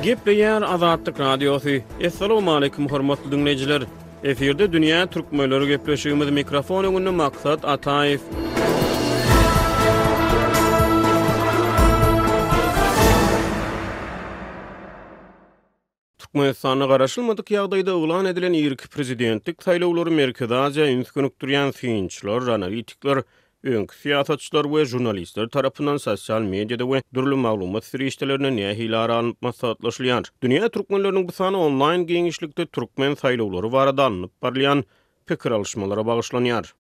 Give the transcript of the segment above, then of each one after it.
Gepleýär Azatlyk Radiosy. Assalamualaikum hormatly diňleýjiler. Efirde dünýä türkmenleri gepleşigimiz mikrofon öňünde Maksat Ataýew. Türkmenistanda garaşylmadyk ýagdaýda yglan edilen irki prezidentlik saýlawlary Merkezi Aziýa üns gönükdirýän synçylar, analitikler, öňki syýasatçylar we žurnalistler tarapyndan sosial mediada we dürli maglumat serişdelerinde nähili ara alnyp maslahatlaşylýar? Dünýä türkmenleriniň bu sany onlaýn giňişlikde türkmen saýlawlary barada alnyp barylýan pikir alyşmalara bagyşlanýar.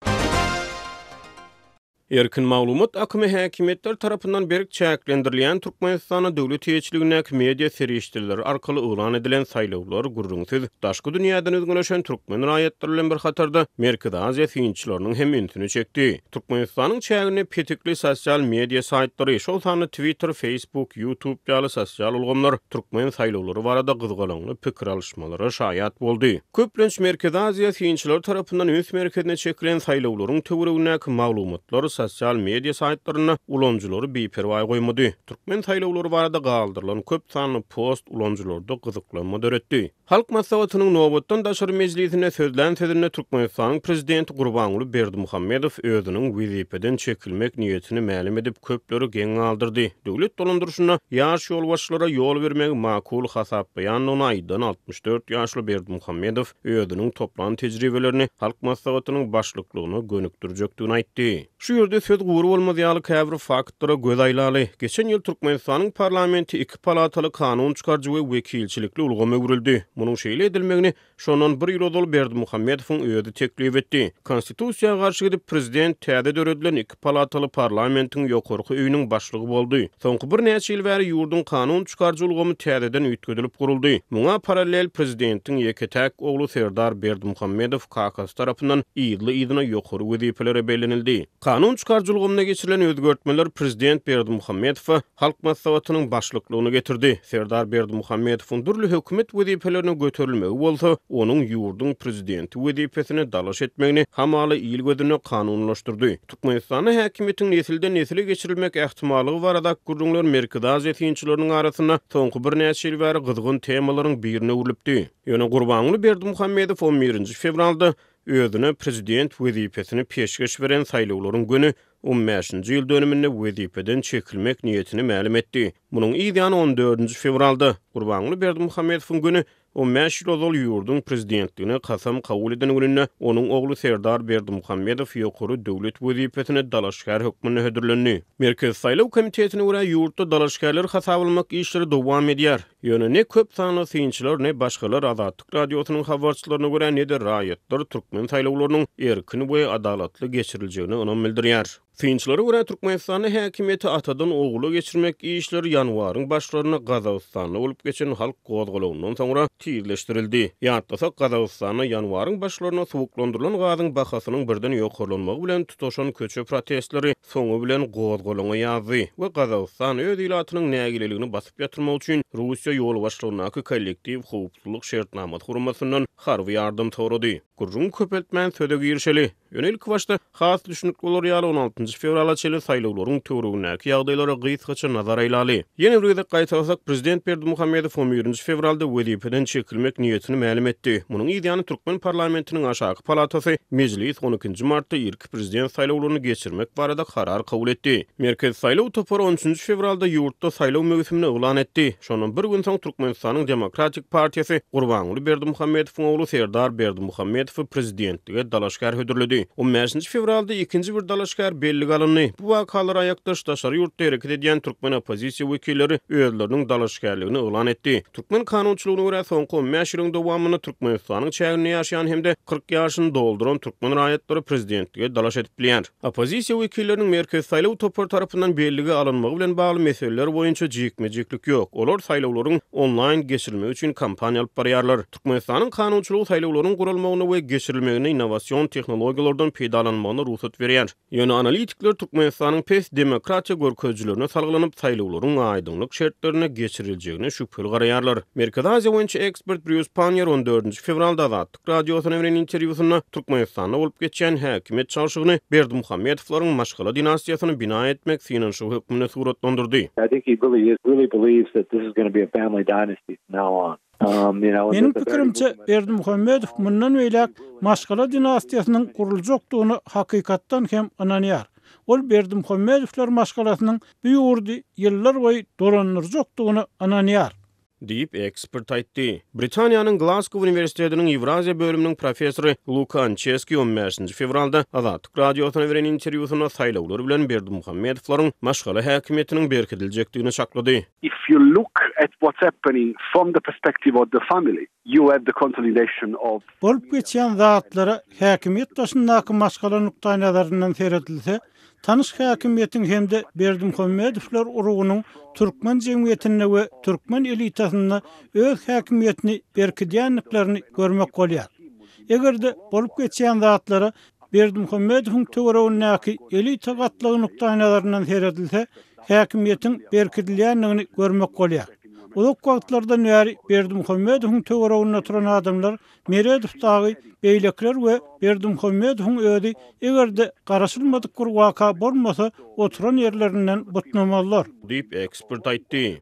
Erkin maglumat akymy häkimiýetler tarapyndan berk çäklendirilýän Türkmenistanda döwlet eýeçiligindäki media serişdeleri arkaly yglan edilen saýlawlar, gürrüňsiz, daşky dünýäden üzňeleşen türkmen raýatlary bilen bir hatarda Merkezi Aziýa synçylarynyň hem ünsüni çekdi. Türkmenistanyň çäginde petikli sosial media saýtlary, şol sanda Twitter, Facebook, YouTube ýaly sosial ulgamlar türkmen saýlawlary barada gyzgalaňly pikir alyşmalara şaýat boldy. Köplenç Merkezi Aziýa synçylary tarapyndan üns merkezine çekilen saýlawlaryň töweregindäki maglumatlar sosial media saýtlarynda ulanyjylary biperwaý goýmady. Türkmen saýlawlary barada galdyrylan köp sanly post ulanyjylarda gyzyklanma döretdi. Halk Maslahatynyň nobatdan daşary mejlisinde sözlän sözünde Türkmenistanyň Prezidenti Gurbanguly Berdimuhamedow özüniň wezipeden çekilmek niýetini mälim edip, köpleri geň galdyrdy. Döwlet dolandyryşynda ýaş ýolbaşçylara ýol bermegi makul hasaplaýandygyny aýdan 64 ýaşly Berdimuhamedow özüniň toplan tejribelerini Halk Maslahatynyň başlyklygyna gönükdirjekdigini aýtdy. Şu ýerde söz gury bolmaz ýaly käbir faktlara göz aýlaly. Geçen ýyl Türkmenistanyň parlamenti iki palataly kanun çykaryjy we wekilçilikli ulgama öwrüldi. Munuň şeýle edilmegini şondan bir ýyl ozal Berdimuhamedowyň özi teklip etdi. Konstitusiýa garşy gidip, prezident täze döredilen iki palataly parlamentiň ýokarky öýüniň başlygy boldy. Soňky birnäçe ýyl bäri ýurduň kanun çykaryjy ulgamy täzeden üýtgedilip guruldy. Muňa parallel prezidentiň ýeke-täk ogly Serdar Berdimuhamedow kakasy tarapyndan yzly-yzyna ýokary wezipelere bellenildi. Kanun çykaryjy ulgamda geçirilen özgertmeler prezident Berdimuhamedowa Halk Maslahatynyň başlyklygyny getirdi. Serdar Berdimuhamedowyň dürli hökümet wezipelerine göterilmegi bolsa, onuň ýurduň prezidenti wezipesine dalaş etmegini hamala il gözünde kanunylaşdyrdy. Türkmenistanda häkimiýetiň nesilden-nesile geçirilmek ähtimallygy baradaky gürrüňler Merkezi Aziýa synçylarynyň arasynda soňky birnäçe ýyl bäri gyzgyn temalaryň birine öwrülipdi. Ýöne Gurbanguly Berdimuhamedow on birinji fewralda özüne prezident wezipesini peşgeş beren saýlawlaryň göni on bäşinji ýyl dönüminde wezipeden çekilmek niýetini mälim etdi. Munuň yz ýany on dördünji fewralda, Gurbanguly Berdimuhamedowyň göni 15 ýyl ozal ýurduň prezidentligine kasam kabul eden gününde onuň ogly Serdar Berdimuhamedow ýokary döwlet wezipesine dalaşgär hökmünde hödürlendi. Merkezi saýlaw komitetine görä, ýurtda dalaşgärleri hasaba almak işleri dowam edýär. Ýöne ne köp sanly synçylar, ne başgalar Azatlyk Radiosynyň habarçylaryna görä, ne-de raýatlar türkmen saýlawlarynyň erkin we adalatly geçiriljegine ynam bildirýär. Synçylara görä, Türkmenistanda häkimiýeti atadan ogula geçirmek işleri ýanwaryň başlarynda Gazagystanda bolup geçen halk gozgalaňyndan soňra tizleşdirildi. Ýatlasak, Gazagystanda ýanwaryň başlarynda suwuklandyrylan gazyň bahasynyň birden ýokarlanmagy bilen tutaşan köçe protestleri soňy bilen gozgalaňa ýazdy we Gazagystan öz ilatynyň nägileligini basyp ýatyrmak üçin Russiýa ýolbaşçylygyndaky Kollektiw howpsuzlyk şertnamasy guramasyndan harby ýardam sorady. Gürrüňi köpeltmän söze girişeli. Ýöne ilkibaşda, has düşnükli bolar ýaly, on altynjy fewrala çenli saýlawlaryň töweregindäki ýagdaýlara gysgaça nazar aýlaly. Ýene bir gezek gaýtalasak, prezident Berdimuhamedow on birinji fewralda wezipeden çekilmek niýetini mälim etdi. Munuň yz ýany türkmen parlamentiniň aşaky palatasy Mejlis on ikinji martda irki prezident saýlawlaryny geçirmek barada karar kabul etdi. Merkezi saýlaw topary on üçünji fewralda ýurtda saýlaw möwsümini yglan etdi. Şondan bir gün soň Türkmenistanyň Demokratik partiýasy Gurbanguly Berdimuhamedowyň ogly Serdar Berdimuhamedowy prezidentlige dalaşgär hödürledi. On bäşinji fewralda ikinji bir dalaşgär bellige alyndy. Bu wakalara aýakdaş daşary ýurtda hereket edýän türkmen oppozisiýa wekilleri özleriniň dalaşgärligini yglan etdi. Türkmen kanunçylygyna görä, soňky 15 ýylyň dowamynda Türkmenistanyň çäginde ýaşaýan hem-de 40 ýaşyny dolduran türkmen raýatlary prezidentlige dalaş edip bilýär. Oppozisiýa wekilleriniň Merkezi saýlaw topary tarapyndan bellige alynmagy bilen bagly meseleler boýunça jikme-jiklik ýok. Olar saýlawlaryň onlaýn geçirilmegi üçin kampaniýa alyp barýarlar. Türkmenistanyň kanunçylygy saýlawlaryň guralmagyna we. geçirilmeginde innowasion tehnologiýalardan peýdalanmagyna rugsat berýär. Ýöne analitikler Türkmenistanyň pes demokratiýa görkezijilerine salgylanyp, saýlawlaryň aýdyňlyk şertlerinde geçiriljegine şübheli garaýarlar. Merkezi Aziýa boýunça ekspert Brýus Panniýer on dördünji fewralda Azatlyk Radiosyna beren interwýusynda Türkmenistanda bolup geçýän häkimiýet çalşygyny Berdimuhamedowlaryň maşgala dinastiýasyny bina etmek synanyşygy hökmünde suratlandyrdy. I think he really really believes that this is gonna be a family dynasty from now on. Meniň pikirimçe, Berdimuhamedow mundan beýläk maşgala dinastiýasynyň guruljakdygyna hakykatdan hem ynanýar. Ol Berdimuhamedowlar maşgalasynyň bu ýurdy ýyllarboýy dolandyrjakdygyna ynanýar. Diýip, ekspert aýtdy. Britaniýanyň Glasgow uniwersitetiniň Ýewraziýa bölüminiň professory Luka Ançeski on bäşinji fewralda Azatlyk Radiosyna beren interwýusynda saýlawlar bilen Berdimuhamedowlaryň maşgala häkimiýetiniň berkidiljekdigini çaklady. If you look at what's happening from the perspective of the family, you have the consolidation of. Bolup geçýän zatlara häkimiýet daşyndaky maşgala nukdaýnazaryndan seredilse, tanyş häkimiýetiň hem-de Berdimuhamedowlar urugynyň türkmen jemgyýetinde we türkmen elitasynda öz häkimiýetini berkidýändiklerini görmek bolýar. Eger-de bolup geçýän zatlara Berdimuhamedowyň töweregindäki elita gatlagy nukdaýnazaryndan seredilse, häkimiýetiň berkidilýändigini görmek bolýar. Uzak wagtlardan bäri Berdimuhamedowyň töwereginde oturan adamlar Meredow dagy, beýlekiler we Berdimuhamedowyň özi eger-de garaşylmadyk bir waka bolmasa, oturan ýerlerinden butnamazlar. Diýip, ekspert aýtdy.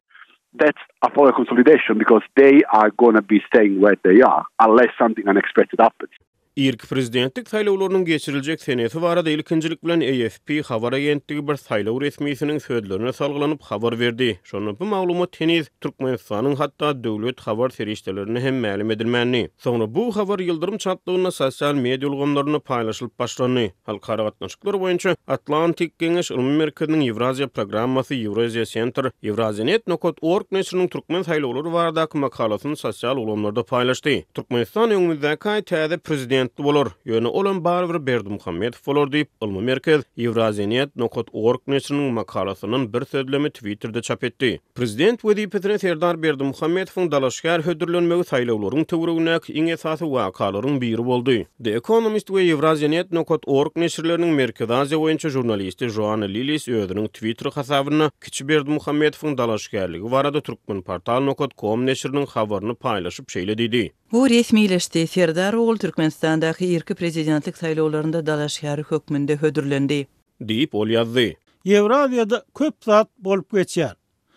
That's a power consolidation because they are gonna be staying where they are unless something unexpected happens. Irki prezidentlik saýlawlarynyň geçiriljek senesi barada ilkinjilik bilen AFP habar agentligi bir saýlaw resmisiniň sözlerine salgylanyp habar berdi. Şonda bu maglumat heniz Türkmenistanyň hatda döwlet habar serişdelerinde hem mälim edilmändi. Soňra bu habar ýyldyrym çaltlygynda sosial media ulgamlarynda paýlaşylyp başlandy. Halkara gatnaşyklar boýunça Atlantik Geňeş ylmy merkeziniň Ýewraziýa programmasy Eurasia Center Eurasianet nokat org neşiriniň türkmen saýlawlary baradaky makalasyny sosial ulgamlarda paýlaşdy. Türkmenistan öňümizdäki aý täze prezidentli bolar, ýöne olam barybir Berdimuhamedow bolar diýip, ylmy merkez Eurasianet nokat org neşiriniň makalasyndan bir sözlemi Twitterde çap etdi. Prezident wezipesine Serdar Berdimuhamedowyň dalaşgär hödürlenmegi saýlawlaryň töweregindäki iň esasy wakalaryň biri boldy. The Economist we Eurasianet nokat org neşirleriniň Merkezi Aziýa boýunça žurnalisti Joanna Lillis özüniň Twitter hasabynda kiçi Berdimuhamedowyň dalaşgärligi barada Turkmenportal nokat kom neşiriniň habaryny paýlaşyp şeýle diýdi. Bu resmileşdi, Serdar ogul Türkmenistandaky irki prezidentlik saýlawlarynda dalaşgär hökmünde hödürlendi. Diýip, ol ýazdy. Ýewraziýada köp zat bolup geçýär.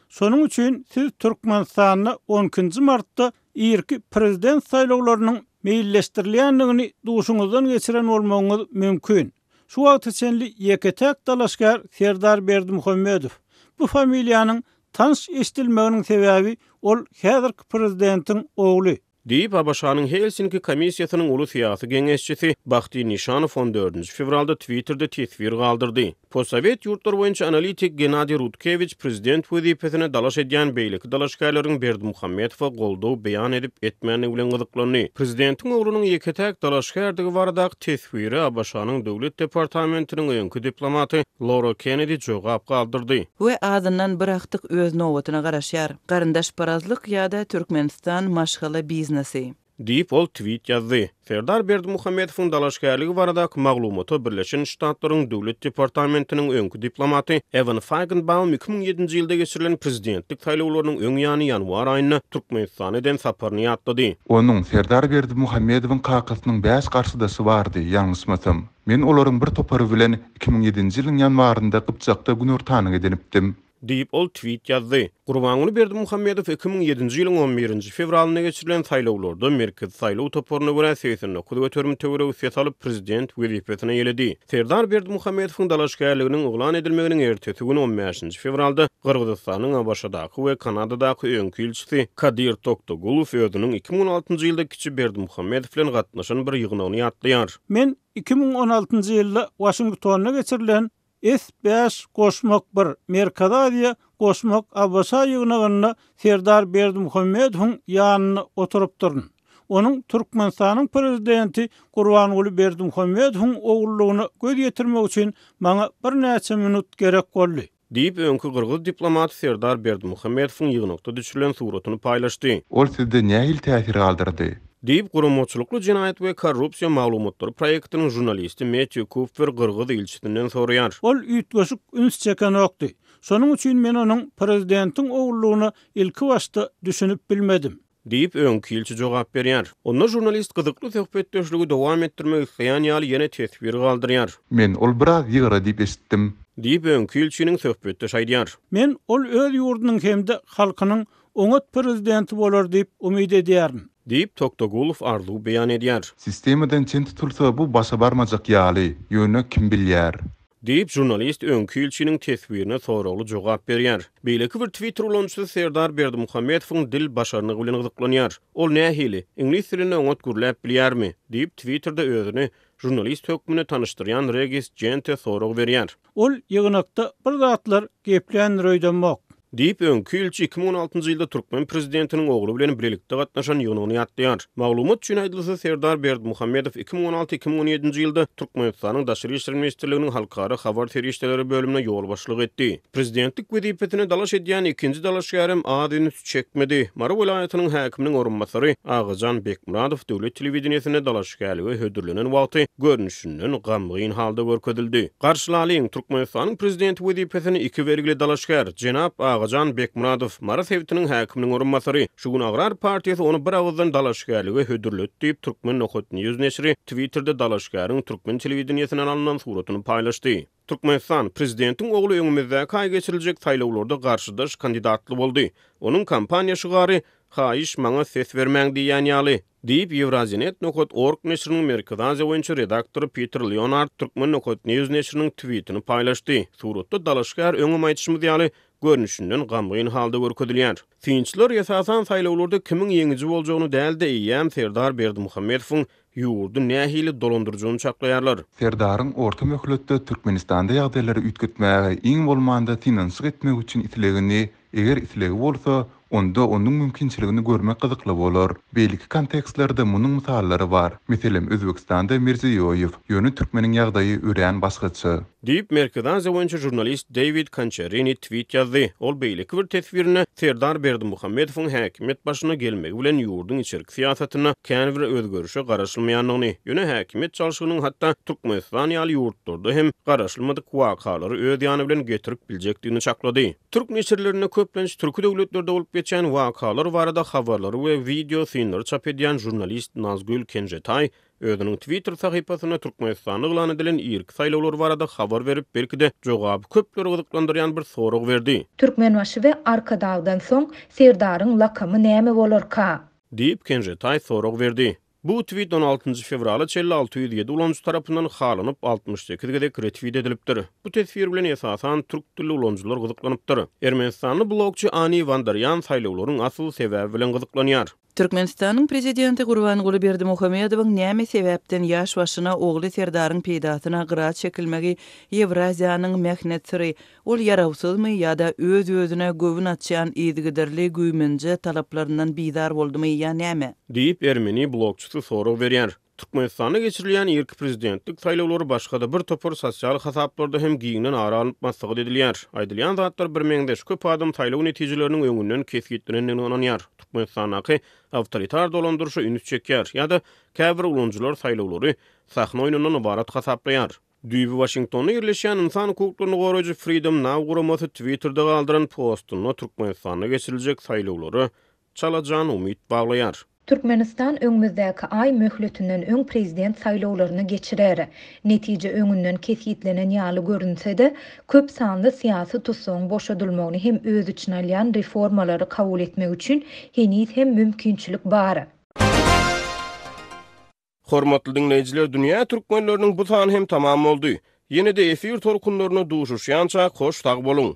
Şonuň üçin siz Türkmenistanda on ikinji martda irki prezident saýlawlarynyň meýilleşdirilýändigini duşuňyzdan geçiren bolmagyňyz mümkin. Şu wagta çenli ýeke-täk dalaşgär Serdar Berdimuhamedow. Bu familiýanyň tanyş eşidilmeginiň sebäbi ol häzirki prezidentiň ogly. Diýip, ABŞ-nyň Helsinki komissiýasynyň uly syýasy geňeşçisi Bahti Nişanow on dördünji fewralda Twitterde teswir galdyrdy. Postsowet ýurtlary boýunça analitik Gennadiý Rutkewiç prezident wezipesine dalaş edýän beýleki dalaşgärleriň Berdimuhamedowa goldaw beýan edip-etmändigi bilen gyzyklandy. Prezidentiň oglunyň ýeke-täk dalaşgärdigi baradaky teswire ABŞ-nyň Döwlet departamentiniň öňki diplomaty Laura Kennedi jogap galdyrdy. We azyndan bir agtyk öz nobatyna garaşýar. Garyndaşparazlyk ýa-da Türkmenistan maşgala biznesi. Diýip, ol tweet ýazdy. Serdar Berdimuhamedowyň dalaşgärligi baradaky maglumata Birleşen Ştatlaryň Döwlet departamentiniň öňki diplomaty Ewan Faýgenbaum 2007-nji ýylda geçirilen prezidentlik saýlawlarynyň öň ýany ýanwar aýynda Türkmenistana eden saparyny ýatlady. Onuň, Serdar Berdimuhamedowyň kakasynyň bäş garşydaşy bardy, ýalňyşmasam. Men olaryň bir topary bilen 2007-nji ýylyň ýanwarynda Gypjakda günortanyk edinipdim. Diýip, ol tweet ýazdy. Gurbanguly Berdimuhamedow 2007-nji ýylyň on birinji fewralynda geçirilen saýlawlarda Merkezi saýlaw toparyna görä 89% töweregi ses alyp, prezident wezipesini eýeledi. Serdar Berdimuhamedowyň dalaşgärliginiň yglan edilmeginiň ertesi güni on bäşinji fewralda Gyrgyzystanyň ABŞ-daky we Kanadadaky öňki ilçisi Kadyr Toktogulow özüniň 2016-njy ýylda kiçi Berdimuhamedow bilen gatnaşan bir ýygnagyny ýatlaýar. Men 2016-njy ýylda Waşingtonda geçirilen S bäş goşmak bir Merkezi Aziýa goşmak ABŞ ýygnagynda Serdar Berdimuhamedowyň ýanynda oturypdyryn. Onuň Türkmenistanyň Prezidenti Gurbanguly Berdimuhamedowyň ogullygyna göz ýetirmek üçin maňa birnäçe minut gerek boldy. Diýip, öňki gyrgyz diplomaty Serdar Berdimuhamedowyň ýygnakda düşürilen suratyny paýlaşdy. Ol sizde nähili täsir galdyrdy? Diýip, Guramaçylykly jenaýat we korrupsiýa maglumatlary proýektiniň žurnalisti Metýu Kupfer gyrgyz ilçisinden soraýar. Ol üýtgeşik üns çekenokdy. Şonuň üçin men onuň prezidentiň ogullygyna ilkibaşda düşünip bilmedim. Diýip, öňki ilçi jogap berýär. Onda žurnalist gyzykly söhbetdeşligi dowam etdirmek isleýän ýaly ýene teswir galdyrýar. Men ol biraz ýygra diýip eşitdim. Diýip, öňki ilçiniň söhbetdeşi aýdýar. Men ol öz ýurdunyň hem-de halkynyň oňat prezidenti bolar diýip umyt edýärin. Diýip, Toktagulow arzuw beýan edýär. Sistemadan çen tutulsa bu başa barmajak ýaly, ýöne kim bilýär. Diýip, žurnalist öňki ilçiniň teswirine soragly jogap berýär. Beýleki bir Twitter ulanyjysy Serdar Berdimuhamedowyň dil başarnygy bilen gyzyklanýar. Ol nähili? Iňlis dilinde oňat gürläp bilýärmi? diýip, Twitterde özüni žurnalist hökmünde tanyşdyrýan Regis Jente sorag berýär. Ol ýygnakda bir zatlar gepländir öýdemok. Diýip, öňki ilçi 2016-njy ýylda türkmen prezidentiniň ogly bilen bilelikde gatnaşan ýygnagyny ýatlaýar. Maglumat üçin aýdylsa, Serdar Berdimuhamedow 2016, 2017-nji ýylda Türkmenistanyň Daşary işler ministrliginiň Halkara habar serişdeleri bölümine ýolbaşçylyk etdi. Prezidentlik wezipesine dalaş edýän ikinji dalaşgärem az üns çekmedi. Mary welaýatynyň häkiminiň orunbasary Agajan Bekmyradow döwlet telewideniýesinde dalaşgärlige hödürlenen wagty görnüşinden gamgyn halda görkezildi. Garşylalyň, Türkmenistanyň Prezidenti wezipesine iki belgili dalaşgär, jenap Agajan Bekmyradow, Mary sebitiniň häkiminiň orunbasary. Şu gün Agrar partiýasy ony bir agyzdan dalaşgärlige hödürledi diýip, Turkmen nokat news neşiri Twitterde dalaşgäriň türkmen telewideniýesinden alnan suratyny paýlaşdy. Türkmenistan, Prezidentiň ogly öňümizdäki aý geçiriljek saýlawlarda garşydaş kandidatly boldy. Onuň kampaniýa şygary, Haýyş, maňa ses bermäň diýýän ýaly. Diýip, Eurasianet nokat org neşiriniň Merkezi Aziýa boýunça redaktory Piter Leonard Turkmen nokat news neşiriniň twitini paýlaşdy. Suratda dalaşgär öňem aýdyşymyz ýaly, görnüşinden gamgyn halda görkezilýär. Synçylar, esasan, saýlawlarda kimiň ýeňiji boljagyny däl-de, eýýäm Serdar Berdimuhamedowyň ýurdy nähili dolandyrjagyny çaklaýarlar. Serdaryň orta möhletde Türkmenistanda ýagdaýlary üýtgetmäge, iň bolmanda synanyşyk etmek üçin islegini, eger islegi bolsa, onda onuň mümkinçiligini görmek gyzykly bolar. Beýleki kontekstlerde munuň mysallary bar. Meselem, Özbegistanda Mirziýoýew. Ýöne türkmeniň ýagdaýy örän başgaça. Diýip, Merkezi Aziýa boýunça žurnalist Deýwid Konçerini twit ýazdy. Ol beýleki bir teswirinde Serdar Berdimuhamedowyň häkimiýet başyna gelmegi bilen ýurduň içerki syýasatynda kän bir özgerişe garaşylmaýandygyny, ýöne häkimiýet çalşygynyň hatda Türkmenistan ýaly ýurtlarda hem garaşylmadyk wakalary öz ýany bilen getirip biljekdigini çaklady. Türk neşirlerinde köplenç türki döwletlerde bolup geçýän wakalar barada habarlary we wideo synlary çap edýän žurnalist Nazgül Kenžetaý Özüniň Twitter sahypasynda Türkmenistanda yglan edilen irki saýlawlar barada habar berip, belki-de, jogaby köpleri gyzyklandyrýan bir sorag berdi. Türkmenbaşy we Arkadagdan soň Serdaryň lakamy näme bolarka? Diýip, Kenžetaý sorag berdi. Bu twit on altynjy fewrala çenli 607 ulanyjy tarapyndan halanyp, 68 gezek retwit edilipdir. Bu teswir bilen esasan türk dilli ulanyjylar gyzyklanypdyr. Ermenistanly blogçy Ani Wandarýan saýlawlaryň asyl sebäbi bilen gyzyklanýar. Türkmenistanyň Prezidenti Gurbanguly Berdimuhamedowyň näme sebäpden ýaş başyna ogly Serdaryň peýdasyna gyra çekilmegi Ýewraziýanyň mähnet syry, ol ýarawsyzmy ýa-da öz-özüne göwün açýan yzygiderli güýmenje talaplaryndan bizar boldumy ýa näme? Diýip, ermeni blogçysy sorag berýär. Türkmenistanda geçirilýän irki prezidentlik saýlawlary başga-da bir topar sosial hasaplarda hem giňden ara alnyp maslahat edilýär. Aýdylýan zatlar birmeňzeş, köp adam saýlaw netijeleriniň öňünden kesgitlenendigine ynanýar, Türkmenistandaky awtoritar dolandyryşa üns çekýär ýa-da käbir ulanyjylar saýlawlary sahna oýnundan ybarat hasaplaýar. Düýbi Waşingtonda ýerleşýän ynsan hukuklaryny goraýjy Freedom Now guramasy Twitterde galdyran postunda Türkmenistanda geçiriljek saýlawlara çalajan umyt baglaýar. Türkmenistan öňümizdäki aý möhletinden öň prezident saýlawlaryny geçirer. Netije öňünden kesgitlenen ýaly görünse-de, köp sanly syýasy tussagyň boşadylmagyny hem öz içine alýan reformalary kabul etmek üçin heniz hem mümkinçilik bar. Hormatly diňleýjiler dünýä türkmenleriniň bu sany hem tamam boldy. Ýene-de efir tolkunlarynda duşuşýançak hoş sag boluň.